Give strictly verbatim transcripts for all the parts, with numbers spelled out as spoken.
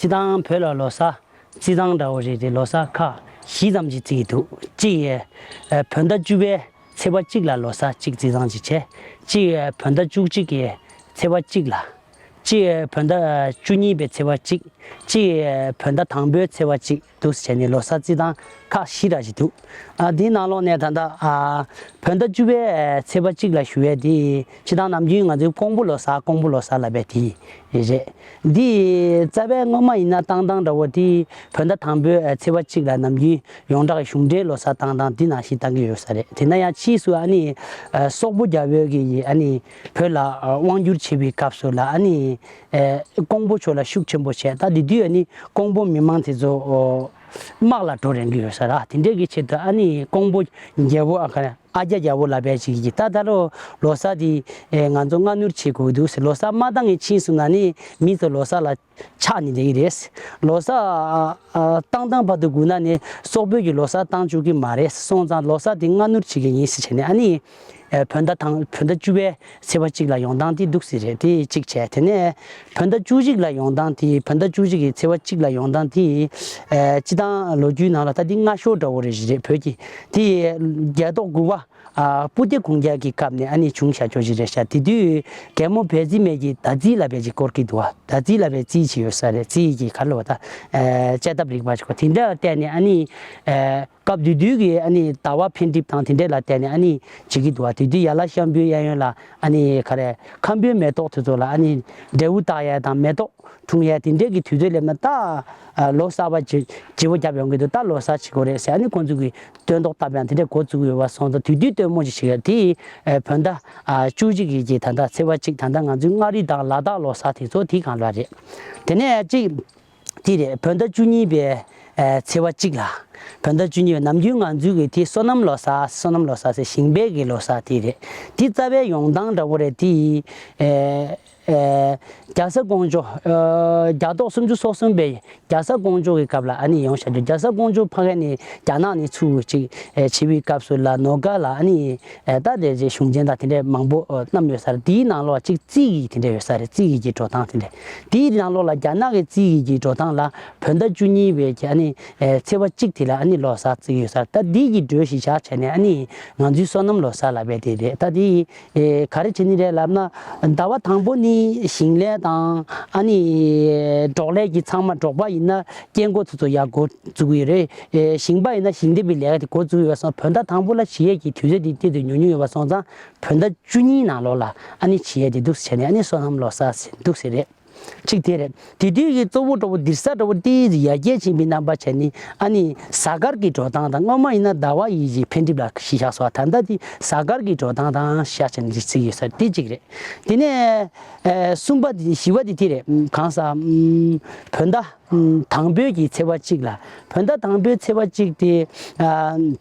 སྤྱིར་བཏང་བོད་ལ་ལོ་གསར་བརྩི་སྟངས་འདྲ་བོ་རེད་དེ། ལོ་གསར་ཁག་བཞི་ཙམ་ཞིག་བརྩི་གི་འདུག་གཅིག་ཨ་བོད་ཟླ་བཅུ་པའི་ཚེས་པ་གཅིག་ལ་ལོ་གསར་གཅིག་བརྩི་སྟངས་ཅིག་བྱས། གཅིག་ཨ་བོད་ཟླ་བཅུ་གཅིག་གི་ཚེས་པ་གཅིག་ལ། གཅིག་བོད་ཟླ་བཅུ་གཉིས་པའི་ཚེས་པ་གཅིག་གཅིག་བོད་ཟླ་དང་པོའི་ཚེས་པ་གཅིག་འདུག་སེ་བྱས་ནས་ལོ་གསར་བརྩི་སྟངས་ཁག་བཞི་ར་ཞིག་འདུག་ཨ་དེའི་ནང་ལོགས་ནས་ད་ལྟ་ཨ་བོད་ཟླ་བཅུ་པའི་ཚེས་པ་གཅིག་ལ་ཞུ་བའི་དེ་སྤྱིར་བཏང་ནམ་རྒྱུན་ང་ཚོའི་ཀོང་པོ་ལོ་གསར་ཀོང་པོ་ལོ་གསར་ལབ་པའི་དེ་རེད། འདི་རྩ་བའི་སྔོན་མ་ཡིན་ན་བཏང་སྟངས་འདྲ་བོ་དེ་བོད་ཟླ་དང་པོའི་ཚེས་པ་གཅིག་ལ་ནམ་རྒྱུན་ཡོངས་གྲགས་གཞུང་འབྲེལ་ལོ་གསར་བཏང་སྟངས་འདི་ནང་བཞིན་བཏང་གི་ཡོད་ས་རེད། དེ་ན་ཡང་ཕྱིས་སུ་ཨ་ནི་ཨ་སོག་པོ་རྒྱ་བོད་ཀྱི་ཨ་ནི་བོད་ལ་ཨ་དབང་བསྒྱུར་བྱེད་པའི་སྐབས་སུ་ལ་ཨ་ནི་ཨ་ཀོང་པོ་ཕྱོགས་ལ་ཤུགས་ཆེན་པོ་བྱས། ད་དེ་དུས་ཨ་ནི་ཀོང་པོ་མི་མང་དེ་ཚོ་ཨོ་དམག་ལ་འགྲོ་རན་གི་ཡོད་ས་ར། དེ་འདྲའི་གི་ཆེད་དུ་ཨ་ནི་ཀོང་པོ་རྒྱལ་པོ་ཨ་ཁ་ཨ་རྒྱ་རྒྱལ་པོ་ལབ་པའི་ཅིག་གིས་ད་ད་ལོ་ལོ་གསར་དེ་ཨེ་ང་ཚོ་སྔ་སྣུར་བྱེད་དགོས་འདུག་ཟེར། ལོ་གསར་མ་བཏང་གི་ཕྱིས་སུ་ན་ནི་མི་ཚོ་ལོ་གསར་ལ་ཆགས་ནི་འདི་རེད། ལོ་གསར་ཨ་ཨ་བཏང་བཏང་བར་དུ་སྒུག་ན་ནི་སོག་པོའི་གི་ལོ་གསར་བཏང་བཅུག་གི་མ་རེད། སོང་ཙང་ལོ་གསར་དེ་སྔ་སྣུར་བྱེད་ཀྱི་ཡིན་ཟེར་བྱས་ནས་ཨ་ནི་ཨེ་བོད་ཟླ་དང་བོད་ཟླ་བཅུ་པའི་ཚེས་པ་གཅིག་ལ་ཡོང་སྟངས་དེ་འདུག་སེ་རེད། དེ་གཅིག་བྱས། དེ་ནས་བོད་ཟླ་བཅུ་གཅིག་ལ་ཡོང་སྟངས་དེ་བོད་ཟླ་བཅུ་གཅིག་གི་ཚེས་པ་གཅིག་ལ་ཡོང་སྟངས་དེ་ཨེ་སྤྱིར་བཏང་ལོ་རྒྱུས་ནང་ལ་ད་དེ་སྔ་ཤོས་འདྲ་བོ་རེད་རེད། བོད་ཀྱི་དེ་རྒྱལ་ཐོག་དགུ་པ་ཨ་སྤུ་ཏི་གུང་རྒྱལ་གྱི་སྐབས་ནས་ཨ་ནི་བྱུང་བཞག་ཆོག་ཅིག་རེད་ཤག་དེ་དུས་རྒྱལ་མོ་བལ་རྩི་མེད་ཀྱི་ཟླ་རྩིས་ལབ་པའི་ཅིག་སྐོར་གྱི་འདུག་བ། ཟླ་རྩིས་ལབ་པའི་རྩིས་ཅིག་ཡོད་ས་རེད། རྩིས་ཀྱི་ག་ལ་བ་ད་ཨེ་དཔྱད་ཐབས་རིག་པ་ཅིག་གོ་དེ་འདྲ་བལྟས་ནས་ཨ་ནི་ཨེ་སྐབས་དེ་དུས་ཀྱི་ཨ་ནི་ཟླ་བ་འཕེལ་འགྲིབ་དང་དེ་འདྲས་ལ་བལྟས་ནས་ཨ་ནི་བྱེད་ཀྱི་འདུག་བ། དེ་དུས་ཡ་ལ་ཤམ་བུའི་གཡས་གཡོན་ལ་ཨ་ནི་ག་རེ་ཁམ་བུའི་མེ་ཏོག་དེ་ཚོ་ལ་ཨ་ནི་འབྲས་བུ་བཏགས་ཡས་དང་མེ་ཏོག་འཁྲུངས་ཡས་དེ་འདྲས་ཀྱི་དུས་ཚོད་སླེབས་ན་ད་ཨ་ལོ་གསར་པ་བྱེད་བྱེད་པོ་རྒྱབ་ཡོང་གི་འདུག་ད་ལོ་གསར་བྱེད་དགོས་རེད་ཟེར་ཨ་ནི་ཁོང་ཚོ་གི་སྟོན་ཐོག་བཏབ་ཡང་དེ་འདྲས་འགོ་བཙུགས་ཡོད་པ་སོང་ཙང་དེ་དུས་སྟོན་མོ་ཅིག་བྱེད་ཡས་དེ་ཨ་བོད་ཟླ་ཨ་བཅུ་གཅིག་གི་གི་ད་ལྟ་ཚེས་པ་གཅིག་ད་ལྟ་ང་ཚོའི་མངའ་རིས་དང་ལ་དྭགས་ལོ་གསར་དེ་ཚོ་དེའི་སྒང་ལ་རེད། དེ་ནས་གཅིག་དེ་རེད། བོད་ཟླ་བཅུ་གཉིས་པའི་ཨ་ཚེས་པ་གཅིག་ལ། བོད་ཟླ་བཅུ་གཉིས་པའི་ནམ་རྒྱུན་ང་ཚོའི་གི་དེ་སོ་ནམ་ལོ་གསར་སོ་ནམ་ལོ་གསར་ཟེར་ཞིང་པའི་གི་ལོ་གསར་དེ་རེད། དེ་རྩ་བའི་ཡོང་སྟངས་འདྲ་བོ་རེད་དེ། ཨེ་ཨེ་རྒྱ་བཟའ་ཀོང་ཇོ་ཨ་རྒྱ་ཐོག་སུམ་ཅུ་སོ་གསུམ་པའི་རྒྱ་བཟའ་ཀོང་ཇོ་གི་སྐབས་ལ་ཨ་ནི་ཡོང་བཞག་རྒྱུ། རྒྱ་བཟའ་ཀོང་ཇོ་ཕ་གི་ནས་རྒྱ་ནག་ནས་ཚུར་ཅིག་ཨེ་བྱེད་པའི་སྐབས་སུ་ལ་ནོ་ག་ལ་ཨ་ནི་ཨེ་ད་དེ་རྗེས་གཞུང་ཆེན་དང་དེ་འདྲས་མང་པོ་ཨ་བསྣམས་ཡོད་ས་རེད། དེའི་ནང་ལོགས་གཅིག་རྩིས་ཀྱི་དེ་འདྲས་ཡོད་ས་རེད། རྩིས་ཀྱི་གི་འགྲོ་སྟངས་དེ་འདྲས། དེའི་ནང་ལོགས་ལ་རྒྱ་ནག་གི་རྩིས་ཀྱི་གི་འགྲོ་སྟངས་ལ་བོད་ཟླ་བཅུ་གཉིས་པའི་གི་ཨ་ནི་ཨེ་ཚེས་པ་གཅིག་དེ་ལ་ཨ་ནི་ལོ་གསར་བརྩི་ཡོད་ས་རེད། ད་འདི་གི་འགྲོས་ཤིག་བཞག་བྱས་ནས་ཨ་ནི་ང་ཚོའི་སོ་ནམ་ལོ་གསར་ལབ་པའི་དེ་རེད། ད་དེ་ཨེ་ག་རེ་བྱེད་ནི་རེད་ལབ་ན། ཟླ་བ་དང་པོ་ནི་ཞིང་ལས་དང་ཨ་ནི་འབྲོག་ལས་ཀྱི་ཚང་མ། འབྲོག་པ་ཡིན་ན་སྐྱེ་འགོ་ཚོ་ཚོ་ཡར་འགོ་བཙུགས་ཡོད་རེད། ཨེ་ཞིང་པ་ཡིན་ན་ཞིང་འདེབས་པའི་ལས་ཀ་དེ་འགོ་བཙུགས་ཡོད་པ་སོང་། བོད་ཟླ་དང་པོ་ལ་བྱེད་ཡས་ཀྱི་དུས་ཚོད་དེ་ཏོག་ཙམ་ཉུང་ཉུང་ཡོད་པ་སོང་ཙང་བོད་ཟླ་བཅུ་གཉིས་ནང་ལོགས་ལ་ཨ་ནི་བྱེད་ཡས་དེ་འདུག་སེ་བྱས་ནས་ཨ་ནི་སོ་ནམ་ལོ་གསར་འདུག་སེ་རེད། གཅིག་དེ་རེད། དེ་དུས་ཀྱི་གཙོ་བོ་འདྲ་བོ་སྡིར་ས་འདྲ་བོ་ཏོག་ཙམ་ཡར་རྒྱས་ཕྱིན་པའི་རྣམ་པ་བྱས་ནས་ཨ་ནི་གཟའ་སྐར་གྱི་འགྲོ་སྟངས་དང་། སྔོན་མ་ཡིན་ན་ཟླ་བ་ཡི་གི་འཕེལ་འགྲིབ་ལ་གཞི་བཞག་སོང་། ད་ལྟ་དེ་གཟའ་སྐར་གྱི་འགྲོ་སྟངས་དང་གཞི་བཞག་བྱས་ནས་རྩིས་ཡོད་ས་དེ་གཅིག་རེད། དེ་ནས་ཨེ་གསུམ་པ་དེ་བཞི་པ་དེ་དེ་རེད། གང་ཟག་ཨམ་བོད་ཟླ་ཨམ་དང་པོའི་གི་ཚེས་པ་གཅིག་ལ། བོད་ཟླ་དང་པོའི་ཚེས་པ་གཅིག་དེ་ཨ།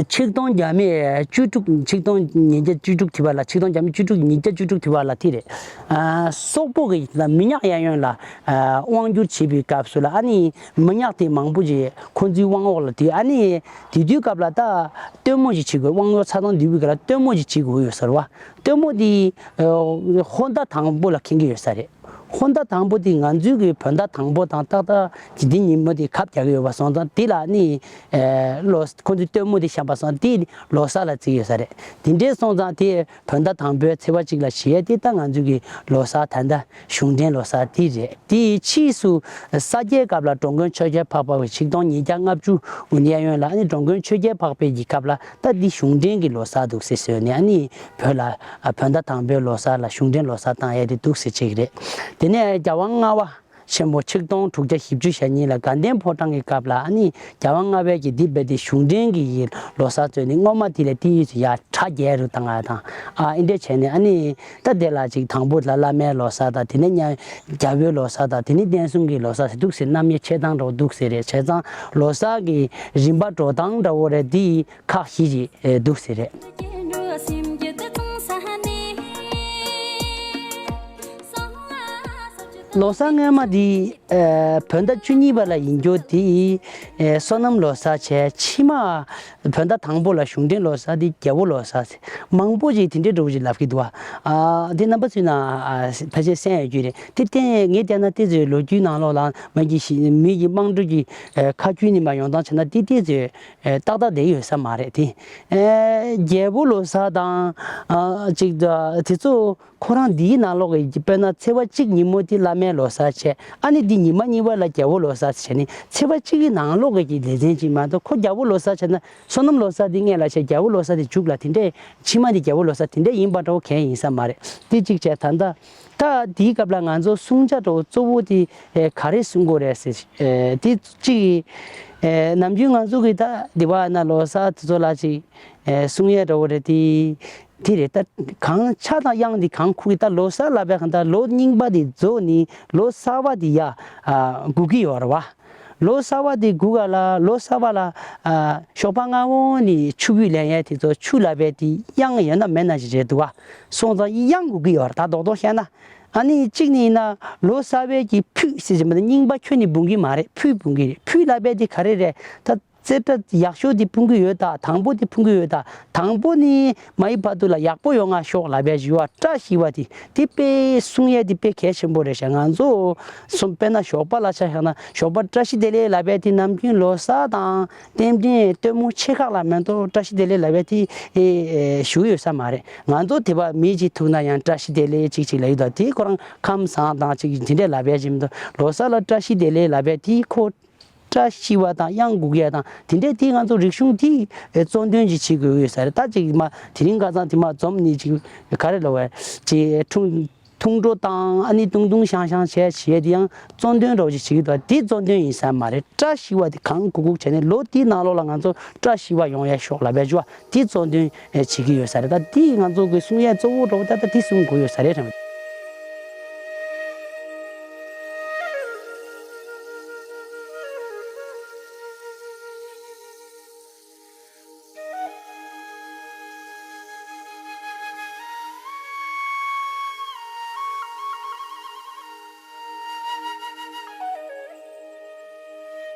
ཆིག་སྟོང་བརྒྱ་མེད་བཅུ་དྲུག་ཆིག་སྟོང་ཉིས་བརྒྱ་བཅུ་དྲུག་དེ་བར་ལ། ཆིག་སྟོང་བརྒྱ་མེད་བཅུ་དྲུག་ཉིས་བརྒྱ་བཅུ་དྲུག་དེ་བར་ལ་དེ་རེད། ཨ་སོག་པོ་གི་ལ་མི་ཉག་གཡས་གཡོན་ལ་ཨ་དབང་བསྒྱུར་བྱེད་པའི་སྐབས་སུ་ལ་ཨ་ནི་མི་ཉག་དེ་མང་པོ་ཅིག་ཁོང་ཚོའི་དབང་འོག་ལ་དེ། ཨ་ནི་དེ་དུས་སྐབས་ལ་ད་སྟོན་མོ་ཅིག་བྱེད་དགོས། དབང་ཡོད་ཚ་ཐང་དུས་བུ་ག་ལ་སྟོན་མོ་ཅིག་བྱེད་དགོས་ཡོད་ཟེར་བ། སྟོན་མོ་དེ་ཨ་ཧོར་ཟླ་དང་པོ་ལ་འཁེལ་གྱི་ཡོད་ས་རེད། ཧོར་ཟླ་དང་པོ་དེ་ང་ཚོའི་གི་བོད་ཟླ་དང་པོ་དང་ཏག་ཏག་ཅིག་འདི་ཉིན་མོ་དེ་ཁ་བརྒྱག་གི་ཡོད་པ་སོང་ཙང་། དེ་ལ་ནི་ཨེ་ལོ་ཁོ་ཚོའི་སྟོན་མོ་དེ་བཤམས་པ་སོང་། དེ་ལོ་གསར་ལ་བརྩི་ཡོད་ས་རེད། དེ་འདྲས་སོང་ཙང་དེ་བོད་ཟླ་དང་པོའི་ཚེས་པ་གཅིག་ལ་བྱེད་ཡས་དེ་ད་ང་ཚོའི་གི་ལོ་གསར་ད་ལྟ་གཞུང་འབྲེལ་ལོ་གསར་དེ་རེད། དེ་ཕྱིས་སུ་ས་སྐྱའི་སྐབས་ལ་འགྲོ་མགོན་ཆོས་རྒྱལ་འཕགས་པ་བའི་ཆིག་སྟོང་ཉིས་བརྒྱ་ལྔ་བཅུ་གཡས་གཡོན་ལ། ཨ་ནི་འགྲོ་མགོན་ཆོས་རྒྱལ་འཕགས་པའི་གི་སྐབས་ལ་ད་འདི་གཞུང་འབྲེལ་གྱི་ལོ་གསར་འདུག་ཟེར་བཟོས་ནས་ཨ་ནི་བོད་ལ་ཨ་བོད་ཟླ་དང་པོའི་ལོ་གསར་ལ་གཞུང་འབྲེལ་ལོ་གསར་བཏང་ཡས་དེ་འདུག་ཟེར་བྱེད་ཀྱི་རེད། དེ་ནས་རྒྱལ་དབང་ལྔ་པ་ཆེན་པོ་ཆིག་སྟོང་དྲུག་བརྒྱ་བཞི་བཅུ་ཞེ་གཉིས་ལ་དགའ་ལྡན་ཕོ་བྲང་གི་སྐབས་ལ་ཨ་ནི་རྒྱལ་དབང་ལྔ་པའི་གི་འདི་རྦད་དེ་གཞུང་འབྲེལ་གྱི་ལོ་གསར་བཟོས་ནས་སྔོན་མ་དེ་ལས་ཏོག་ཙམ་ཡར་གྲ་རྒྱས་རུ་བཏང་ཡས་དང་། ཨ་ཨེ་འདྲས་བྱས་ནས་ཨ་ནི་ད་དེ་ལ་ཅིག་དང་པོ་ལ་བླ་མའི་ལོ་གསར་དང་། དེ་ནས་ཉ་རྒྱལ་པོའི་ལོ་གསར་དང་། དེ་ནས་བསྟན་སྲུང་གི་ལོ་གསར་ཟེར་འདུག་ཟེར། རྣམ་དབྱེ་ཕྱེ་སྟངས་འདྲ་བོ་འདུག་ཟེར་རེད། བྱས་ཙང་ལོ་གསར་གྱི་རིམ་པ་འགྲོ་སྟངས་འདྲ་བོ་རེད། འདི་ཁག་བཞི་ཅིག་འདུག་ཟེར་རེད། ལོ་གསར་སྔོན་མ་འདི་ཨ་བོད་ཟླ་བཅུ་གཉིས་པ་ལ་ཡིན་རྒྱུ་དེ་ཨ་སོ་ནམ་ལོ་གསར་བྱས། ཕྱི་མ་བོད་ཟླ་དང་པོ་ལ་གཞུང་འབྲེལ་ལོ་གསར་དེ་རྒྱལ་པོ་ལོ་གསར་ཟེར། མང་པོ་ཞིག་དེ་འདྲའི་འདྲ་བོ་ཞིག་ལབ་ཀྱི་འདུག་བ། ཨ་དེ་རྣམ་པ་ཚོས་ན་ཨ་ཕལ་ཆེར་གསན་ཡོད་རྒྱུ་རེད། དེ་བརྟེན་ངས་བལྟས་ན་དེ་ཚོའི་ལོ་རྒྱུས་ནང་ལོགས་ལ་མ་གི་ཞི་མི་གི་དམངས་ཁྲོད་ཀྱི་ཨ་ཁ་རྒྱུན་ནས་མ་ཡོང་སྟངས་བྱས་ན་དེ་དེ་ཚོའི་ཨ་ཏག་ཏག་བསྡད་ཡོད་ས་མ་རེད་དེ། ཨ་རྒྱལ་པོ་ལོ་གསར་དང་ཨ་ཅིག་དེ་ཚོ། ཁོ་རང་འདིའི་ནང་ལོགས་ཀྱི་དཔེར་ན་ཚེས་པ་གཅིག་ཉིན་མོ་དེ་བླ་མའི་ལོ་གསར་བྱས། ཨ་ནི་འདི་ཉི་མ་གཉིས་པ་ལ་རྒྱལ་པོ་ལོ་གསར་བྱས་ནས་ཚེས་པ་གཅིག་གི་ནང་ལོགས་ཀྱི་ལེ་ཚན་གཅིག་མ་གཏོགས། ཁོ་རྒྱལ་པོ་ལོ་གསར་བྱས་ན་སོ་ནམ་ལོ་གསར་དེ་སྔོན་ལ་བྱས། རྒྱལ་པོ་ལོ་གསར་དེ་མཇུག་ལ། དེ་འདྲས་ཕྱི་མ་དེ་རྒྱལ་པོ་ལོ་གསར་དེ་འདྲས་ཡིན་པ་འདྲ་བོ་གང་ཡིན་ས་མ་རེད། དེ་གཅིག་བྱས། ད་ལྟ་ད་དེའི་སྐབས་ལ་ང་ཚོ་སྲུང་བྱ་འདྲ་བོ་གཙོ་བོ་དེ་ཨེ་ག་རེ་སྲུང་དགོས་རེད་ཟེར། ཨེ་དེ་གཅིག་ཨེ་ནམ་རྒྱུན་ང་ཚོ་གི་ད་འདི་བ་ན་ལོ་གསར་དེ་ཚོ་ལ་ཅིག་ཨེ་སྲུང་ཡས་འདྲ་བོ་རེད་དེ། དེ་རེད། ད་གང་ཆ་དང་གཡང་དེ་གང་ཁུག་གི། ད་ལོ་གསར་ལབ་པའི་གང་ལྟར་ལོ་རྙིང་པ་དེ་རྫོགས་ནས་ལོ་གསར་པ་དེ་ཡར་ཨ་སྒུག་གི་ཡོད་རེད་བ། ལོ་གསར་པ་དེ་སྒུག་ག་ལ་ལོ་གསར་པ་ལ་ཨ་ཞོགས་པ་སྔ་བོ་ནས་ཆུ་སྐུད་ལེན་ཡས་དེ་ཚོ་ཆུ་ལབ་པའི་དེ་གཡང་ཡོད་ན་མེད་ན་ཞིག་རེད་འདུག་བ། སོང་ཙང་གཡང་སྒུག་གི་ཡོད་རེད། ད་རྡོག་རྡོག་བཤད་ན། ཨ་ནི་གཅིག་ནས་ཡིན་ན་ལོ་གསར་པའི་གི་ཕུད་ཟེར་གྱི་མ་གཏོགས་རྙིང་པ་ཁྱོན་ནས་འབུང་གི་མ་རེད། ཕུད་འབུང་གི་རེད། ཕུད་ལབ་པའི་དེ་ག་རེ་རེད། ད་རྩེ་གྲ་ཡག་ཤོས་དེ་འཕུང་གི་ཡོད་ད། དང་པོ་དེ་འཕུང་གི་ཡོད་ད། དང་པོ་ནི་མ་ཡི་བར་དུ་ལ་ཡག་པོ་ཡོང་ང་ཤོག་ལབ་པའི་ཞུ་བ། བཀྲ་ཤིས་པ་དེ་དེ་དཔེ་སྲུང་ཡས་དེ་དཔེ་གལ་ཆེན་པོ་རེད་ཤག་ང་ཚོ་སོང་དཔེར་ན་ཞོགས་པ་ལ་ཆ་བཞག་ན་ཞོགས་པ་བཀྲ་ཤིས་བདེ་ལེགས་ལབ་པའི་དེ་ནམ་རྒྱུན་ལོ་གསར་དང་རྟེན་འབྲེལ་སྟོན་མོ་ཆེ་ཁག་ལ་མ་གཏོགས་བཀྲ་ཤིས་བདེ་ལེགས་ལབ་པའི་དེ་ཨེ་ཨེ་ཞུ་ཡོད་ས་མ་རེད། ང་ཚོ་དེ་བ་མི་གཅིག་ཐུག་ན་ཡང་བཀྲ་ཤིས་བདེ་ལེགས་གཅིག་གཅིག་ལབ་ཡོད་ད། དེ་ཁོ་རང་ཁམས་བཟང་དང་གཅིག་དེ་འདྲས་ལབ་ཡས་ཅིག་མི་འདུག་ལོ་གསར་ལ་བཀྲ་ཤིས་བདེ་ལེགས་ལབ་པའི་དེ་ཁོ་བཀྲ་ཤིས་པ་དང་གཡང་འགུག་ཡས་དང་དེ་འདྲས་དེ་ང་ཚོ་རིག་གཞུང་དེ་གཙོ་འདོན་ཅིག་བྱེད་དགོས་ཡོད་ས་རེད། ད་ཅིག་མ་དེ་རིང་ཁ་སང་དེ་མ་འཛོམས་ནས་ཅིག་ག་རེ་ལབ་པ་ཅིག་འཁྲུངས་ཐུང་འགྲོ་དང་ཨ་ནི་ཏུང་ཏུང་ཤང་ཤང་བྱས་བྱས་དེ་ཡང་གཙོ་འདོན་འདྲ་བོ་ཅིག་བྱེད་ཀྱི་འདུག་དེ་གཙོ་འདོན་ཡིན་ས་མ་རེད། བཀྲ་ཤིས་པ་དེ་གང་སྒུག་སྒུག་བྱས་ནས་ལོ་དེའི་ནང་ལོགས་ལ་ང་ཚོ་བཀྲ་ཤིས་པ་ཡོང་ཡས་ཤོག་ལབ་པའི་ཞུ་བ་དེ་གཙོ་འདོན་བྱེད་ཀྱི་ཡོད་ས་རེད། ད་དེ་ང་ཚོ་གི་སྲུང་ཡས་གཙོ་བོ་འདྲ་བོ་ད་ལྟ་དེ་སྲུང་དགོས་ཡོད་ས་རེད་དྲན།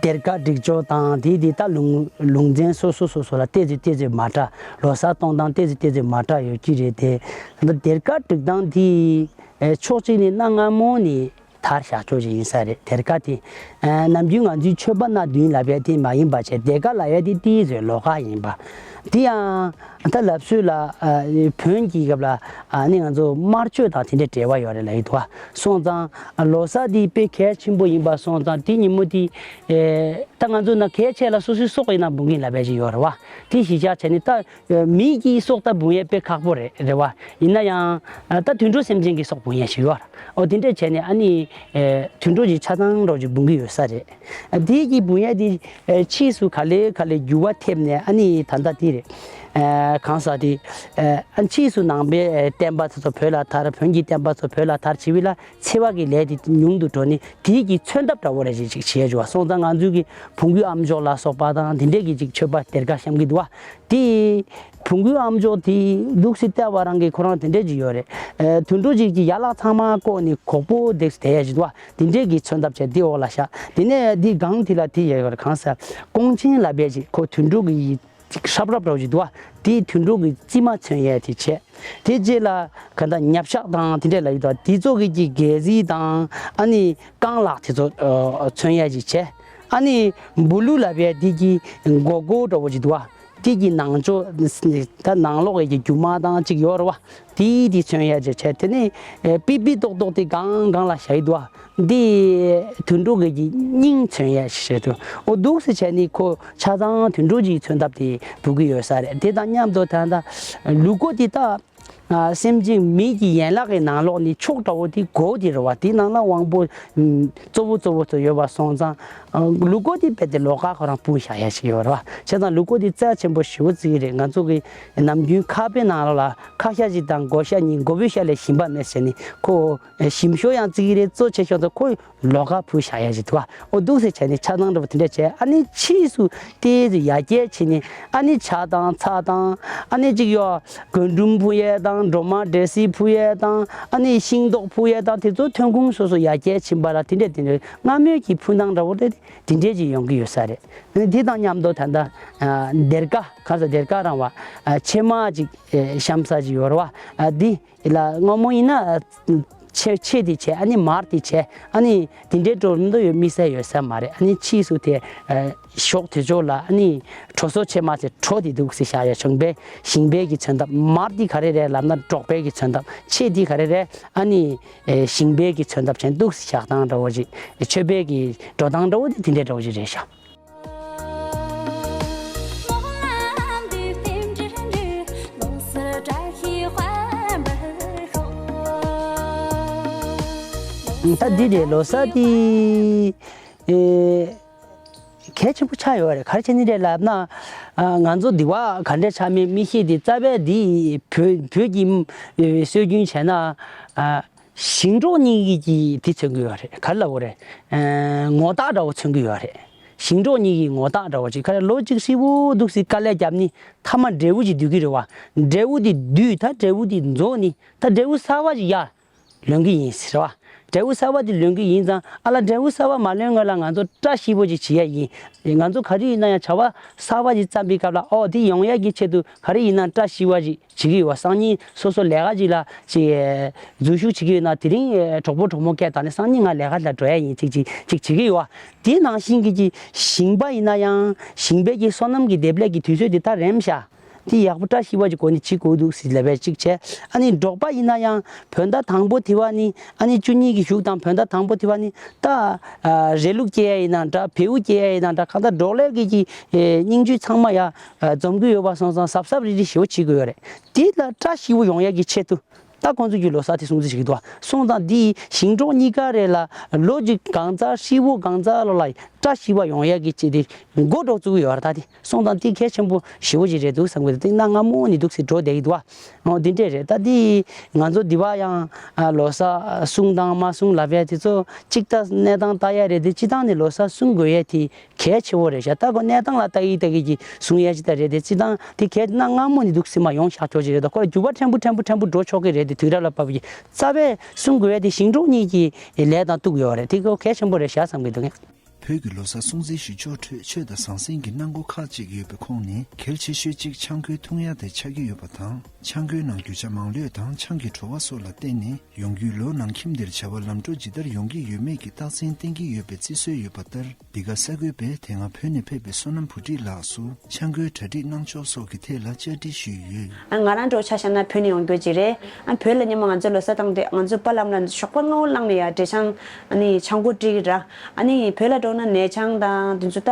སྡེར་ཁ་སྒྲིག་ཕྱོགས་དང་དེ་དེ་ད་ལུང་ལུང་ཚན་སོ་སོ་སོ་སོ་ལ་ཏོག་ཙམ་ཏོག་ཙམ་མ་འདྲ། ལོ་གསར་གཏོང་སྟངས་ཏོག་ཙམ་ཏོག་ཙམ་མ་འདྲ་ཡོད་ཀྱི་རེད་དེ། ད་སྡེར་ཁ་སྒྲིག་སྟངས་དེ་ཕྱོགས་གཅིག་ནས་གནའ་སྔ་མོ་ནས་དར་བཞག་ཕྱོགས་ཅིག་ཡིན་ས་རེད། སྡེར་ཁ་དེ། ཨ་ནམ་རྒྱུན་ང་ཚོའི་ཆོས་པ་སྣ་བདུན་ལབ་ཡས་དེ་མ་ཡིན་པ་བྱས། སྡེར་ཁ་ལབ་ཡས་དེ་དེའི་ཚོའི་ལོ་ཁ་ཡིན་པ། དེ་ཡང་ད་ལབ་སྲོལ་ལ་ཨ་བོན་གྱི་སྐབས་ལ་ཨ་ནི་ང་ཚོ་དམར་མཆོད་དང་དེ་འདྲའི་འབྲེལ་བ་ཡོད་རེད་ལབ་ཡི་འདུག་བ། སོང་ཙང་ཨ་ལོ་གསར་དེ་དཔེ་གལ་ཆེན་པོ་ཡིན་པ་སོང་ཙང་དེ་ཉིན་མོ་དེ་ཨེ་ད་ང་ཚོ་ན་གལ་ཆེ་ལ་སོ་སོའི་སྲོག་ཡིན་ན་འབུང་གིན་ལབ་ཡས་ཅིག་ཡོད་རེད་བ། དེ་གཞི་བཞག་བྱས་ནས་ད་མི་གི་སྲོག་ད་འབུང་ཡས་དཔེ་ཁག་པོ་རེད་རེད་བ། ཡིན་ན་ཡང་ཨ་ད་དུད་འགྲོ་སེམས་ཅན་གྱི་སྲོག་འབུང་ཡས་ཞིག་ཡོད་རེད། འོ་དེ་འདྲས་བྱས་ནས་ཨ་ནི་ཨེ་དུད་འགྲོ་གི་ཆ་ཚང་རོགས་ཀྱི་འབུང་གི་ཡོད་ས་རེད། ཨ་དེ་གི་འབུང་ཡས་དེ་ཨེ་ཕྱིས་སུ་ག་ལེ་ག་ལེ་འགྱུར་བ་ཐེབས་ནས་ཨ་ནི་ད་ལྟ་དེ་རེད། ཨེ་གང་ཟག་དེ་ཨེ་ཨ་ཕྱིས་སུ་ནང་པའི་ཨེ་བསྟན་པ་དེ་ཚོ་བོད་ལ་དར། བོན་གྱི་བསྟན་པ་ཚོ་བོད་ལ་དར་བྱེད་པ་ལ་འཚེ་བ་གི་ལས་དེ་ཉུང་དུ་འགྲོ་ནས་དེ་གི་མཚོན་ཐབས་འདྲ་བོ་རེ་ཞིག་ཅིག་བྱས་བྱུང་བ། སོང་ཙང་ང་ཚོའི་གི་བོང་གུའི་ཨ་མཆོག་ལ་སོགས་པ་དང་དེ་འདྲས་གི་ཅིག་མཆོད་པ་སྡེར་ཁ་བཤམས་ཀྱི་འདུག་བ། དེ་བོང་གུའི་ཨ་མཆོག་དེ་འདུག་སེ་བལྟས་པ་རང་གི་ཁོ་རང་དེ་འདྲས་ཅིག་ཡོད་རེད། ཨེ་དུད་འགྲོ་ཅིག་གི་ཡན་ལག་ཚང་མ་བཀོག་ནས་གོག་པོ་འདེགས་སེ་བསྡད་ཡ་ཅིག་འདུག་བ། དེ་འདྲས་གི་མཚོན་ཐབས་བྱས་དེ་འོག་ལ་བཞག་དེ་ནས་དེ་སྒང་དེ་ལ་དེ་ཡོད་རེད། གང་ཟེར་ཀོང་ཆེན་ལབ་ཡས་ཅིག་ཁོ་དུད་འགྲོ་གི་ཅིག་ཧྲབ་ཧྲབ་འདྲ་བོ་ཅིག་འདུག་བ། དེ་དུད་འགྲོ་གི་རྩིབ་མ་མཚོན་ཡས་དེ་བྱས། དེ་རྗེས་ལ་ག་ད་ཉབ་ཤག་དང་དེ་འདྲས་ལ་ཡོད་དོ། དེ་ཚོ་གི་གི་སྒལ་ཚིགས་དང་ཨ་ནི་རྐང་ལག་དེ་ཚོ་ཨ་མཚོན་ཡས་ཅིག་བྱས། ཨ་ནི་སྦུ་ལུ་ལབ་ཡས་དེ་གི་མགོ་སྐོར་འདྲ་བོ་ཅིག་འདུག་བ། དེ་གི་ནང་ཕྱོགས་ད་ནང་ལོགས་ཡས་ཀྱི་རྒྱུ་མ་དང་ཅིག་ཡོད་རེད་བ། དེ་དེ་མཚོན་ཡས་ཅིག་བྱས། དེ་ནས་ཨེ་ཨི་པི་ཏོག་ཏོག་དེ་སྒང་སྒང་ལ་བཞག་ཡི་འདུག་བ། འདི་དུད་འགྲོ་གི་གི་སྙིང་མཚོན་ཡས་ཞེས་དུ། འོ་འདུག་སེ་བྱས་ནས་ཁོ་ཆ་ཚང་དུད་འགྲོ་གི་མཚོན་ཐབས་དེ་འབུལ་གི་ཡོད་ས་རེད། དེ་དང་མཉམ་དུ་ད་ལྟ་ལུ་གུ་དེ་ད་ཨ་སེམས་ཅན་མི་གི་ཡན་ལག་གི་ནང་ལོགས་ནས་མཆོག་འདྲ་བོ་དེ་མགོ་དེ་རེད་བ། དེ་ནང་ལ་དབང་པོ་ཨམ་གཙོ་བོ་གཙོ་བོ་དུ་ཡོད་པ་སོང་ཙང་། ཨ་ལུ་གུ་དེ་རྦད་དེ་ལོགས་ཀ་ཁོ་རང་སྤུངས་བཞག་ཡས་ཞིག་ཡོད་རེད་བ། བྱས་ཙང་ལུ་གུ་དེ་རྩ་ཆེན་པོ་ཞེ་པོ་ཅིག་རེད། ང་ཚོ་གི་ནམ་རྒྱུན་ཁ་དཔེ་ནང་ལོགས་ལ་ཁ་ཤ་གཅིག་དང་མགོ་ཤ་གཉིས། མགོ་བོའི་ཤ་ལས་ཞིམ་པ་མེད་ཟེར་ནས་ཁོ། ཨེ་ཞིམ་ཤོས་ཡང་བརྩི་གི་རེད། གཙོ་ཆེ་ཤོས་དེ་ཁོ་ལོགས་ཀ་ཕུལ་བཞག་ཡ་ཞིག་འདུག་ག་འོ་འདུག་སེ་བྱས་ནས་ཆ་ཚང་འདྲ་པོ་དེ་འདྲ་བྱས། ཨ་ནི་ཕྱིས་སུ་ཏོག་ཙམ་ཡར་རྒྱས་བྱས་ནས་ཨ་ནི་ཇ་དང་ཚྭ་དང་ཨ་ནི་གཅིག་ཡོད་རྒུན་འབྲུམ་ཕུལ་ཡས་དང་ སྒྲོལ་མ་འབྲས་སིལ་ཕུལ་ཡས་དང་ཨ་ནི་ཤིང་ཏོག་ཕུལ་ཡས་དང་དེ་ཚོ་ཐོན་ཁུངས་སོ་སོ་ཡར་རྒྱས་ཕྱིན་པ་ལ་དེ་འདྲས་དེ་འདྲས་སྔ་མོའི་གི་ཕུལ་སྟངས་འདྲ་བོ་དེ་དེ་འདྲས་ཅིག་ཡོང་གི་ཡོད་ས་རེད། ཨ་ནི་དེ་དང་མཉམ་དུ་ད་ལྟ་ཨ་སྡེར་ཀ་ག་ས་སྡེར་ཀ་རང་བ་ཨ་ཕྱེ་མ་ཅིག་ཨེ་བཤམས་ས་ཅིག་ཡོད་རེད་བ། ཨ་འདི་ལ་སྔ་མོ་ཡིན་ན་ཨ་ཕྱེ་ཕྱེ་དེ་བྱས་ཨ་ནི་མར་དེ་བྱས་ཨ་ནི་དེ་འདྲའི་འགྲོ་མི་འདུག་ཡོད་མི་ས་ཡོད་ས་མ་རེད། ཨ་ནི་ཕྱིས་སུ་དེ་ཨ་གཞོགས་དེ་ཕྱོགས་ལ་ཨ་ནི་དྲོ་སོ་ཕྱེ་མ་ཚེ་དྲོ་དེ་འདུག་སེ་བཞག་ཡ་བྱུང་པས་ཞིང་པའི་གི་མཚོན་ཐབས་མར་དེ་ག་རེ་རེད་ལབ་ན་འབྲོག་པའི་གི་མཚོན་ཐབས་ཕྱེ་དེ་ག་རེ་རེད་ཨ་ནི་ཨེ་ཞིང་པའི་གི་མཚོན་ཐབས་བྱས་འདུག་སེ་བཞག་སྟངས་འདྲ་བོ་ཅིག་མཆོད་པའི་གི་འགྲོ་སྟངས་འདྲ་བོ་དེ་དེ་འདྲའི་འདྲ་བོ་ཅིག་རེད་ཤག་ད་འདི་རེད་ལོ་གསར་འདི་ཨེ་གལ་ཆེན་པོ་ཆགས་ཡོད་རེད། ག་རེ་བྱས་ནི་རེད་ལབ་ན་ཨ་ང་ཚོ་འདི་བ་ག་འདྲས་ཆགས་མིན་མི་ཤེས་ཏེ་རྩ་བའི་འདི་བོད་བོད་ཀྱི་ཨེ་སྲོལ་རྒྱུན་བྱས་ན་ཨ། ཞིང་འབྲོག་གཉིས་ཀྱི་དེ་མཚོན་གྱི་ཡོད་རེད། ག་རེ་ལབ་དགོས་རེད། ཨ་ངོ་རྟགས་འདྲ་བོ་མཚོན་གྱི་ཡོད་རེད། ཞིང་འབྲོག་གཉིས་ཀྱི་ངོ་རྟགས་འདྲ་བོ་ཅིག་ག་རེ་ལོ་གཅིག་ཧྲིལ་པོ་འདུག་སེ་དཀའ་ལས་བརྒྱབ་ནི་མཐའ་མ་འབྲས་བུ་ཅིག་ལྡུད་ཀྱི་རེད་བ། འབྲས་བུ་དེ་ལྡུད་ད་འབྲས་བུ་དེ་རྫོགས་ནི་ད་འབྲས་བུ་གསར་བ་ཅིག་ཡར་ལོན་གྱི་ཡིན་ཟེར་བ། འབྲས་བུ་གསར་བ་དེ་ལོན་གྱི་ཡིན་ཙང་ཨ་ལ་འབྲས་བུ་གསར་བ་མ་ལོན་སྔོན་ལ་ང་ཚོ་བཀྲ་ཤིས་པོ་ཅིག་བྱེད་ཡ་ཡིན། ང་ཚོ་ག་དུས་ཡིན་ན་ཡང་བྱ་བ་གསར་བ་ཅིག་བརྩམས་པའི་སྐབས་ལ་ཨོ་དེ་ཡོང་ཡ་གི་ཆེད་དུ་ག་རེ་ཡིན་ན་བཀྲ་ཤིས་པ་ཅིག་བྱེད་ཀྱི་ཡོད་པ། སང་ཉིན་སོ་སོ་ལས་ཀ་ཅིག་ལ་ཅིག་འཛུལ་ཞུགས་བྱེད་ཀྱི་ཡོད་ན་དེ་རིང་གྲོགས་པོ་གྲོགས་མོ་སྐད་བཏང་ནས་སང་ཉིན་ང་ལས་ཀ་ལ་འགྲོ་ཡ་ཡིན་ཅིག་ཅིག་ཅིག་བྱེད་ཀྱི་ཡོད་པ། དེ་ནང་བཞིན་གྱི་ཅིག་ཞིང་པ་ཡིན་ན་ཡང་ཞིང་པའི་གི་སོ་ནམ་གྱི་འདེབས་ལས་ཀྱི་དུས་ཚོད་དེ་ད་རན་ཤག་དེ་ཡག་པོ་བཀྲ་ཤིས་པ་ཅིག་སྒོ་ནས་བྱེད་དགོས་འདུག་ཟེར་ལབ་པའི་ཅིག་བྱས། ཨ་ནི་འབྲོག་པ་ཡིན་ན་ཡང་བོད་ཟླ་དང་པོ་དེ་བ་ནི་ཨ་ནི་བཅུ་གཉིས་ཀྱི་གཞུག་དང་བོད་ཟླ་དང་པོ་དེ་བ་ནི་ད་རེ་ལུག་སྐྱེ་ཡ་ཡིན་ན་འདྲ་བེའུ་སྐྱེ་ཡ་ཡིན་ན་འདྲ་གང་ལྟར་འབྲོག་ལས་ཀྱི་ཀྱི་སྙིང་བཅུད་ཚང་མ་ཡ། འཛོམས་ཀྱི་ཡོད་པ་སོང་ཙང་གཟབ་གཟབ་རིག་རིག་ཞེ་པོ་བྱེད་དགོས་ཡོད་རེད། དེ་ལ་བཀྲ་ཤིས་པོ་ཡོང་ཡ་གི་ཆེད་དུ་ད་ཁོང་ཚོ་གི་ལོ་གསར་དེ་སྲུང་བརྩི་བྱེད་ཀྱི་འདུག་བ། སོང་ཙང་འདི་ཞིང་འབྲོག་གཉིས་ཀ་རེད་ལ་ལོ་གཅིག་གང་ཚར་ཧྲིལ་པོ་གང་ཚར་ལོ་ལ་བཀྲ་ཤིས་པ་ཡོང་ཡ་གི་ཆེད་དེ་འགོ་འགྲོ་བཅུག་གི་ཡོད་རེད། ད་དེ་སོང་ཙང་དེ་གལ་ཆེན་པོ་ཞེ་པོ་ཅིག་རེད་འདུག་བསམ་གི་འདུག་དེ་གནའ་སྔ་མོ་ནས་འདུག་སེ་འགྲོ་བསྡད་ཀྱི་འདུག་བ། འོ་འདི་འདྲས་རེད། ད་དེ་ང་ཚོ་འདི་བ་ཡང་ལོ་གསར་སྲུང་དང་མ་སྲུང་ལབ་ཡ་དེ་ཚོ་གཅིག་ད་གནས་སྟངས་ལྟ་ཡ་རེད་དེ་སྤྱི་བཏང་ནས་ལོ་གསར་སྲུང་དགོས་ཡ་དེ། གལ་ཆེ་བོ་རེད་ཤག་ད་ཁོ་གནས་སྟངས་ལ་ལྟ་གི་ལྟ་གི་གི་གསུང་ཡ་ཅི་ལྟར་རེད་དེ་སྤྱི་བཏང་དེ་གལ་གནའ་སྔ་མོ་ནས་འདུག་སེ་མ་ཡོང་བཞག་ཆོག་ཅིག་རེད། ད་ཁོ་ལ་འགྱུར་བ་ཕྲན་བུ་ཕྲན་བུ་ཕྲན་བུ་འགྲོ་ཆོག་གི་རེད་དེ་དུས་རབས་ལ་བབ་ཀྱི་རྩ་བའི་གསུང་དགོས་ཡ་དེ་ཞིང་འབྲོག་གཉིས་ཀྱི་ལས་དང་གཏུག་ཡོད་རེད། དེ་ཁོ་གལ་ཆེན་པོ་རེད་ཤག་བསམ་གི་འདུག་ངས། བོད་ཀྱི་ལོ་གསར་སྲུང་བརྩི་ཞུ་ཕྱོགས་ཁྲོད་ཆོས་དང་ཟང་ཟིང་གི་སྣང་སྒོ་ཁག་ཅིག་ཡོད་པའི་ཁོངས་ནས་གལ་ཆེ་ཤོས་གཅིག་ཆང་ཁོལ་འཐུང་ཡ་དེ་ཆགས་ཀྱི་ཡོད་པ་དང་ཆང་ཁོལ་ནང་རྒྱུ་ཆ་མང་ལོས་དང་ཆང་གི་བྲོ་བ་སོགས་ལ་བརྟེན་ནས། ཡོང་རྒྱུའི་ལོ་ནང་ཁྱིམ་འདིར་བྱ་བ་ལམ་འགྲོ་ཇི་ལྟར་ཡོང་གི་ཡོད་མེད་ཀྱི་རྟགས་མཚན་བསྟན་གྱི་ཡོད་པའི་བརྩི་སྲོལ་ཡོད་པ་ལྟར། འདི་ག་ས་དགོས་པས་དེ་སྔ་བོད་ནས་ཕེབས་པའི་བསོད་ནམས་བུ་ཁྲིད་ལགས་སུ་ཆང་གོས་གྲ་སྒྲིག་གནང་ཕྱོགས་སོགས་ཀྱི་ཐད་ལ་བཅར་འདྲི་ཞུས་ཡོད། ང་རང་འདྲ་བོ་ཆ་བཞག་ན་བོད་ནས་ཡོང་རྒྱུ་ཅིག་རེད། ཨ་བོད་ལ་སྔོན་མ་ང་ཚོ་ལོ་གསར་བཏང་དུས་ང་ཚོ་པཱ་ལགས་ལ་ཞོགས་པ་སྔ་བོ་བླངས་ནས་ཡ་འབྲས་ཆང་ཨ་ནི་ཆང་གོས་སྤྲད་ཀྱི་ར། ཨ་ནི་བོད་ལ་འགྲོ་ན་ནས་ཆང་དང་དེ་ཚོ་ད་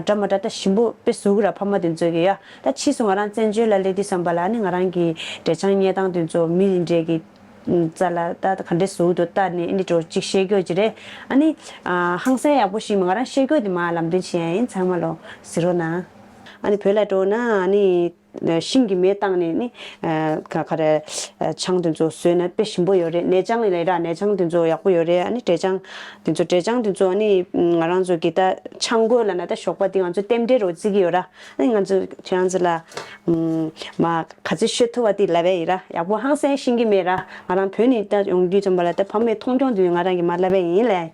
འདྲ་མ་འདྲ་ད་ཞིམ་པོ་དཔེ་བཟོ་གི་ར་ཕ་མ་དེ་ཚོ་གི་ཡ། ད་ཕྱིས་སུ་ང་རང་བཙན་བྱོལ་ལ་སླེབས་དུས་ཙམ་པ་ལ་ཨ་ནི་ང་རང་གི་འབྲས་ཆང་རྙེད་སྟངས་དེ་ཚོ་མི་འདྲ་གི་རྩ་ལ་ད་ག་འདྲས་བཟོ་འདུག་ལྟ་ནས་ཨ་ནི་འགྲོ་གཅིག་བཤད་རྒྱུ་ཅིག་རེད། ཨ་ནི་ཧང་སང་ཡག་པོ་ཞིག་ང་རང་བཤད་རྒྱུ་དེ་མ་ལམ་སྟོན་བྱེད་ཡ་ཡིན། ཚང་མ་ལོ་གཟིགས་རོགས་གནང་། ཨ་ནི་བོད་ལ་འགྲོ་ན་ཨ་ནི་ཤིང་གི་མེ་བཏང་ནས་ནི་ག་ག་རེ་ཆང་དེ་ཚོ་བཟོས་ན་དཔེ་ཞིམ་པོ་ཡོད་རེད། ནས་ཆང་ལས་ར་ནས་ཆང་དེ་ཚོ་ཡག་པོ་ཡོད་རེད། ཨ་ནི་འབྲས་ཆང་དེ་ཚོ་འབྲས་ཆང་དེ་ཚོ་ཨ་ནི་ང་རང་ཚོ་གི་ད་ཆང་གོས་ལབ་ན་ད་ཞོགས་པ་དེ་ང་ཚོ་རྟེན་འབྲེལ་རོ་བརྩི་གི་ཡོད་ར། ཨ་ནི་ང་ཚོ་ཁྱེད་རང་ཚོ་ལ་ཨུམ་མ་ག་ཚོད་ཤོད་ཐུབ་པ་དེ་ལབ་པ་ཡིན་ར། ཡག་པོ་ཧང་སང་ཤེས་ཀྱི་མེད་ར། ང་རང་བོད་ནས་ད་ཡོང་དུས་ཙམ་པ་ལ་ད་ཕ་མས་མཐོང་ཆུང་དུས་ང་རང་གིས་མ་ལབ་པ་ཡིན་ལས།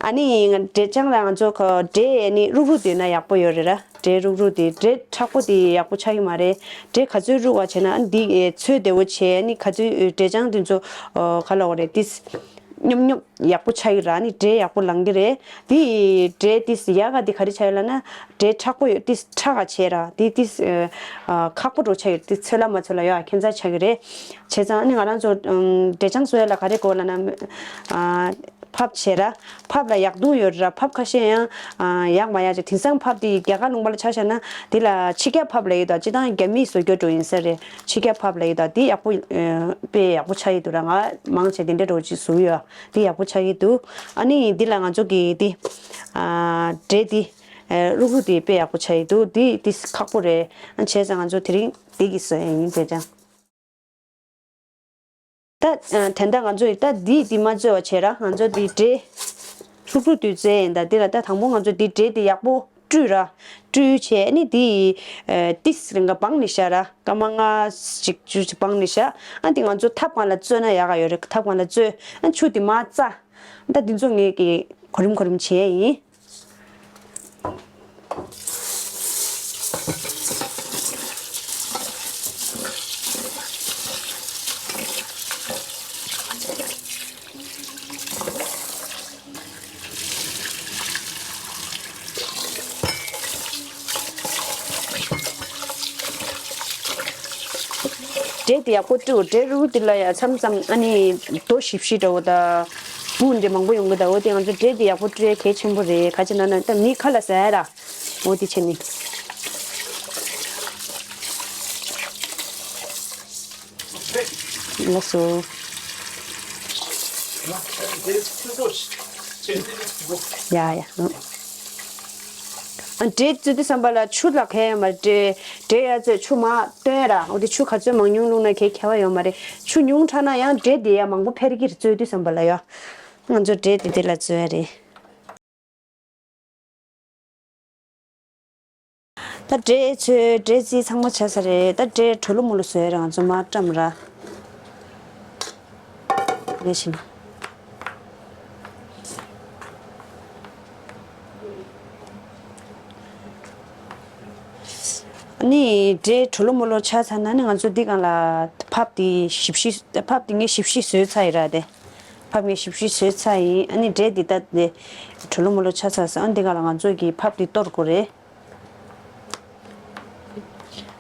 ཨ་ནི་ང་འབྲས་ཆང་ལ་ང་ཚོ་ག་འབྲས་ཨ་ནི་རུག་རུག་དེ་ན་ཡག་པོ་ཡོད་རེད་ར། འབྲས་རུག་རུག་དེ་འབྲས་མཁྲེགས་པོ་དེ་ཡག་པོ་ཆགས་ཀྱི་མ་རེད། འབྲས་ག་ཚོད་རུག་པ་བྱས་ན་ཨ་ནི་འདི་ཚོད་བདེ་བོ་བྱས་ཨ་ནི་ག་ཚོད་འབྲས་ཆང་དེ་ཚོ་ག་ལབ་དགོས་རེད་དེ། ཉོབ་ཉོབ་ཡག་པོ་ཆགས་ཀྱི་ར། ཨ་ནི་འབྲས་ཡག་པོ་ལངས་ཀྱི་རེད། དེ་འབྲས་དེ་ཡག་ག་དེ་ག་རེ་ཆགས་ཡོད་ལབ་ན་འབྲས་མཁྲེགས་པོ་ཡོད་དེ་ཁྲག་ག་བྱས་ར་དེ་དེ་ཁག་པོ་འགྲོ་ཆགས་ཡོད་དེ་ཚོད་ལ་མ་ཚོད་ལ་ཡོད་ཁྱད་མཚར་ཆགས་ཀྱི་རེད། བྱས་ཙང་ཨ་ནི་ང་རང་ཚོ་འབྲས་ཆང་བཟོ་ཡ་ལ་ག་རེ་དགོས་ལབ་ན་ཕབ་བྱས་ར། ཕབ་ལ་ཡག་དུང་ཡོད་ར། ཕབ་ཁ་ཤས་ཡང་ཡག་མ་ཡག་ཅིག་དེང་སང་ཕབ་དེ་རྒྱ་གར་ལུང་པ་ལ་ཆ་བཞག་ན་དེ་ལ་ཕྱི་རྒྱལ་ཕབ་ལབ་ཡོད་དོ། སྤྱིར་བཏང་རྒྱ་མིས་བཟོ་རྒྱུ་འགྲོ་ཡིན་ས་རེད། ཕྱི་རྒྱལ་ཕབ་ལབ་ཡོད་དོ། དེ་ཡག་པོ་དཔེ་ཡག་པོ་ཆགས་ཡོད་དོ་ར། ང་མང་ཆེ་དེ་འདྲ་འགྲོ་ཅིག་བཟོ་ཡོད། དེ་ཡག་པོ་ཆགས་ཀྱི་འདུག་ཨ་ནི་འདི་ལ་ང་ཚོ་གི་འདི་ཨ་འབྲས་འདི་ཨ་རུག་རུག་འདི་དཔེ་ཡག་པོ་ཆགས་ཀྱི་འདུག་འདི་འདི་ཁག་པོ་རེད། ཨ་བྱས་ཙང་ང་ཚོ་དེ་རིང་འདི་གི་བཟོ་ཡ་ཡིན་བྱས་ཙང་། ད་ཨ་དེ་འདྲ་ང་ཚོ་ཡི་ད་འདི་འདི་མ་བཟོས་པ་བྱས་ར། ང་ཚོ་འདི་འབྲས་རུག་རུག་འདི་བཟོས་ཡིན། ད་འདི་ལ་ད་དང་པོ་ང་ཚོ་འདི་འབྲས་འདི་ཡག་པོ་ བཀྲུས་ར། བཀྲུས་བྱས་ཨ་ནི་དེ་ཨ་ཏིས་རིང་ག་སྦངས་ནས་བཞག་ར། སྐར་མ་ལྔ་ཅིག་བཅུ་ཅིག་སྦངས་ནས་བཞག་ཨ་དེ་ང་ཚོ་ཐབ་སྒང་ལ་བཙོས་ན་ཡག་ག་ཡོད་རེད། ཐབ་སྒང་ལ་བཙོས་ཨ་ཆུ་དེ་མར་བཙགས། ད་འདི་ཚོ་ངས་ཀྱི་གོ་རིམ་གོ་རིམ་བྱས་ཡིན། འབྲས་དེ་ཡག་པོ་བཀྲུས། འབྲས་རིལ་བུ་འདི་ལ་ཡ་མཚམས་མཚམས་ཨ་ནི་རྡོ་ཞིབ་ཞིབ་འདྲ་བོ་དང་འབུ་འདྲ་མང་པོ་ཡོང་གི་འདུག་འོ་དེ་ང་ཚོ་འབྲས་དེ་ཡག་པོ་བཀྲུ་ཡ་གལ་ཆེན་པོ་རེད། ག་ཅི་ན་ན་ད་མི་ཁ་ལ་ཟ་ཡ་ར། འོ་དེ་བྱས་ནས། ལགས་སོ། ཡ་ཡ། ཨ་འབྲས་བཙོས་དུས་ཙམ་པ་ལ་ཆུ་ལ་གལ་ཡོད་མ་རེད། འབྲས་ཡ་བཙོས་ཆུ་མར་བཏོན་ར། འོ་དེ་ཆུ་ག་ཚོད་མང་ཉུང་བླུགས་ན་གལ་ཁྱད་པར་ཡོད་མ་རེད། ཆུ་ཉུང་དྲགས་ན་ཡང་འབྲས་དེ་ཡ་མང་པོ་འཕེལ་གྱི་རེད། བཙོས་དུས་ཙམ་པ་ལ་ཡ། ང་ཚོ་འབྲས་དེ་དེ་ལ་བཙོས་ཡ་རེད། ད་འབྲས་ཚོས་འབྲས་རྩིས་ཚང་མ་བྱས་ཚར་རེད། ད་འབྲས་དྲོ་ལོ་མོ་ལོ་བཟོས་རེད། ང་ཚོ་མར་བཀྲམ་ར། རེ་ཞིག་ཨ་ནི་འབྲས་དྲོ་ལོ་མོ་ལོ་ཆགས་ཚར་ན་ནི་ང་ཚོ་འདི་སྒང་ལ་ཕགཔ་དེ་ཞིབ་ཞིབ། ཕགཔ་དེ་ངས་ཞིབ་ཞིབ་བཟོས་ཚར་ཡིན་ར། དེ་ཕགཔ་ངས་ཞིབ་ཞིབ་བཟོས་ཚར་ཡིན། ཨ་ནི་འབྲས་འདི་ད་དེ་དྲོ་ལོ་མོ་ལོ་ཆགས་ཚར་སོང་། ཨ་འདི་སྒང་ལ་ང་ཚོ་གི་ཕགཔ་དེ་གཏོར་དགོས་རེད།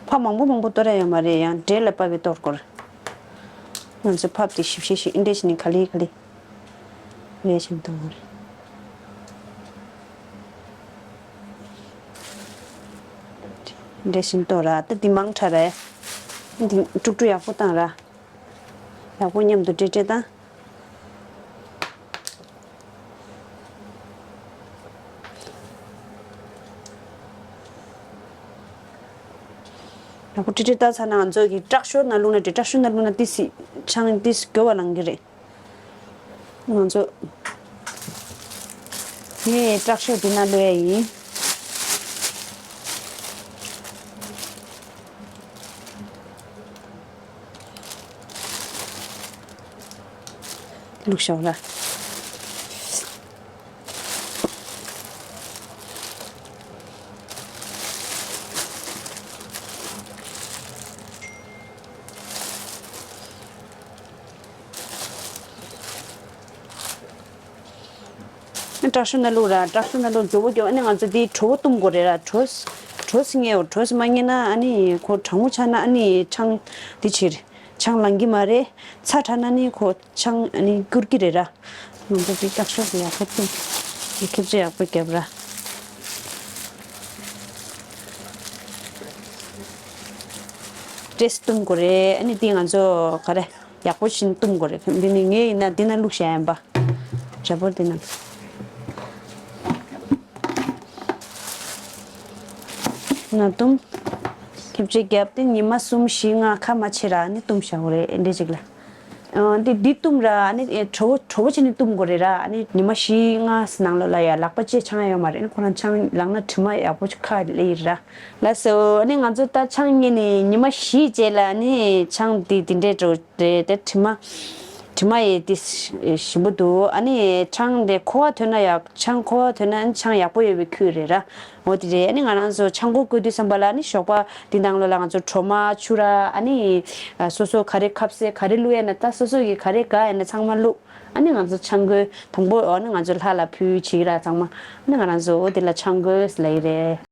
ཕགཔ་མང་པོ་མང་པོ་གཏོར་ཡ་ཡོད་མ་རེད། ཡང་འབྲས་ལ་དཔག་པའི་གཏོར་དགོས་རེད། ང་ཚོ་ཕགཔ་དེ་ཞིབ་ཞིབ་ཞིབ་འདི་འདྲས་བྱས་ནས་ག་ལེ་ག་ལེ་རེ་བཞིན་གཏོང་དགོས་རེད། འདྲེ་བཞིན་གཏོར་ར། ད་འདི་མང་དྲགས་རེད། འདི་དཀྲུག་དཀྲུག་ཡག་པོ་བཏང་ར། ཡག་པོ་མཉམ་དུ་འདྲེས་འདྲེས་བཏང་། ཡག་པོ་འདྲེས་འདྲེས་བཏང་ཚར་ན་ང་ཚོ་གི་དྲག་ཤོས་ནང་བླུགས་ན་འདྲེ། དྲག་ཤོས་ནང་བླུགས་ན་ཏི་སི་ཆང་ཏི་སི་འགྱོ་བ་ལང་གི་རེད། ང་ཚོ་ངས་དྲག་ཤོས་འདི་ན་བླུགས་ཡ་ཡིན། བླུགས་ཤོག་ལ། དྲག་ཤོས་ནང་བླུགས་ར། དྲག་ཤོས་ནང་བླུགས། མགྱོགས་པོ་མགྱོགས་པོ། ཨ་ནི་ང་ཚོ་འདི་གྲོ་བོ་བཏུང་དགོས་རེད་ར། གྲོ་གྲོ་ཞིམ་ངེས་འོ། གྲོ་ཞིམ་མ་ངེས་ན་ཨ་ནི་ཁོ་གྲང་མོ་ཆགས་ན་ཨ་ནི་ཆང་འདི་ཕྱིར་ཆང་ལང་གི་མ་རེད། ཚ་དྲགས་ན་ནི་ཁོ་ཆང་ཨ་ནི་སྐྱུར་གི་རེད་ར། ང་ཚོ་འདི་དྲག་ཤོས་དེ་ཡག་པོ་བཏུང་། ཁེབས་ཆུ་ཡག་པོ་བརྒྱབ་ར། ཏོག་ཙམ་བཏུང་དགོས་རེད། ཨ་ནི་འདི་ང་ཚོ་ག་རེ། ཡག་པོ་ཞིག་བཏུང་དགོས་རེད། འདི་ནི་ངས་ཡིན་ན་འདི་ན་བླུགས་བཞག་ཡིན་པ། ར་བོར་འདི་ན། ན་བཏུང་། ཁེབས་ཆུ་བརྒྱབ་སྟེ་ཉི་མ་གསུམ་བཞི་ལྔ་ཁ་མ་ཕྱེ་ར་ནི་བཏུང་བཞག་དགོས་རེད། འདི་གཅིག་ལ། ཨ་འདི་འདི་བཏུང་ར་ནི་དྲོ་པོ་དྲོ་པོ་བྱས་ནས་བཏུང་དགོས་རེད་ར། ཨ་ནི་ཉི་མ་བཞི་ལྔ་ནང་ལོགས་ལ་ཡ་ལག་པ་ཅིག་ཆང་ཡོད་མ་རེད། ཨ་ནི་ཁོ་རང་ཆང་ལངས་ན་དྲི་མ་ཡག་པོ་ཁ་ལ་ཡིན་ར། ལགས་སོ། ཨ་ནི་ང་ཚོ་ད་ཆང་བརྔས་ནས་ཉི་མ་བཞི་རྗེས་ལ་ཨ་ནི་ཆང་འདི་འདི་འདྲས་འགྲོ་རེད། དེ་དྲི་མ་དྲི་མ་ཡི་དེ་ཞིམ་པོ་འདུག་ཨ་ནི་ཆང་དེ་ཁོ་བ་ཐོན་ན་ཡག་ཆང་ཁོ་བ་ཐོན་ན་ཨ་ནི་ཆང་ཡག་པོ་ཡོད་པའི་ཁུལ་རེད་ར། འོ་དེ་རེད། ཨ་ནི་ང་རང་ཚོ་ཆང་ཁོག་བསྐོལ་དུས་ཙམ་པ་ལ་ཨ་ནི་ཞོགས་པ་འདི་ནང་ལོགས་ལ་ང་ཚོ་གྲོ་མ་ཆུ་ར། ཨ་ནི་སོ་སོ་ག་རེ་ཁབ་སེ་ག་རེ་བླུགས་ཡ་ན་ད་སོ་སོ་གི་ག་རེ་དགའ་ཡ་ན་ཚང་མ་བླུགས། ཨ་ནི་ང་ཚོ་ཆང་བསྐོལ་དང་པོ་ཨ་ནི་ང་ཚོ་ལྷ་ལ་ཕུལ་བྱེད་ཀྱི་ར་ཚང་མ། ཨ་ནི་ང་རང་ཚོ་འོ་དེ་ལ་ཆང་བསྐོལ་ལབ་ཀྱི་རེད།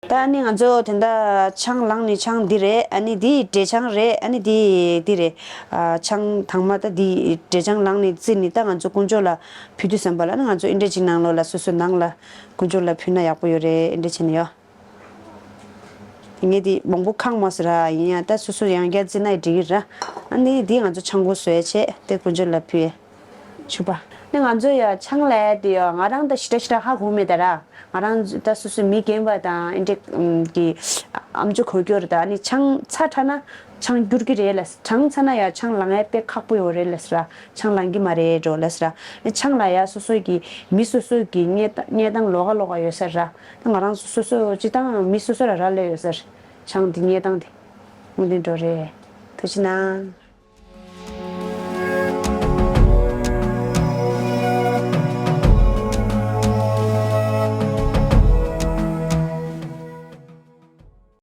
ད་ཨ་ནི་ང་ཚོ་དེ་འདྲ་ཆང་ལངས་ནས་ཆང་འདི་རེད། ཨ་ནི་འདི་འབྲས་ཆང་རེད། ཨ་ནི་འདི་འདི་རེད། ཨ་ཆང་དང་མ་ད་འདི་འབྲས་ཆང་ལངས་ནས་བཙིར་ནས་ད་ང་ཚོ་དཀོན་མཆོག་ལ་ཕུལ་དུས་ཙམ་པ་ལ་ཨ་ནི་ང་ཚོ་ཨིན་འདྲས་ཅིག་ནང་ལོགས་ལ་སོ་སོ་ནང་ལ་དཀོན་མཆོག་ལ་ཕུལ་ན་ཡག་པོ་ཡོད་རེད། ཨིན་འདྲས་བྱས་ནས་ཡོད། ངས་འདི་མང་པོ་ཁེངས་མ་སོང་ར། ཡིན་ཡང་ད་སོ་སོ་ཡང་བསྐྱར་བཙིར་ན་འགྲིག་གི་ར། ཨ་ནི་འདི་ང་ཚོ་ཆང་ཁོག་བཟོས་བྱས་དེ་དཀོན་མཆོག་ལ་ཕུལ་ཡས། ཕྱུ་པ། ནི་ང་ཚོ་ཡ་ཆང་ལས་དེ་ཡ་ང་རང་ད་ཞི་དྲག་ཞི་དྲག་ཧ་གོ་མེད་ད་ར། ང་རང་ད་སོ་སོའི་མི་རྒན་པ་དང་ཨེ་འདྲ་གི་ཨམ་ཅོག་གོ་སྐྱོར་ད་ནི་ཆང་ཚ་དྲགས་ན་ཆང་འགྱུར་གི་རེད་ལ། གྲང་ཚ་ན་ཡ་ཆང་ལང་ཡ་དཔེ་ཁག་པོ་ཡོད་རེད་ལ་ཟེར་ར། ཆང་ལང་གི་མ་རེད་འགྲོ་ལ་ཟེར་ར། ནི་ཆང་ལ་ཡ་སོ་སོ་གི་མི་སོ་སོ་གི་གནས་གནས་སྟངས་ལོགས་ཀ་ལོགས་ཀ་ཡོད་ས་ར། ད་ང་རང་སོ་སོ་སྤྱི་བཏང་མི་སོ་སོ་ར་ར་ལས་ཡོད་ས་ར། ཆང་དེ་གནས་སྟངས་དེ་མུ་མཐུད་འགྲོ་རེད། ཐུགས་རྗེ་གནང་།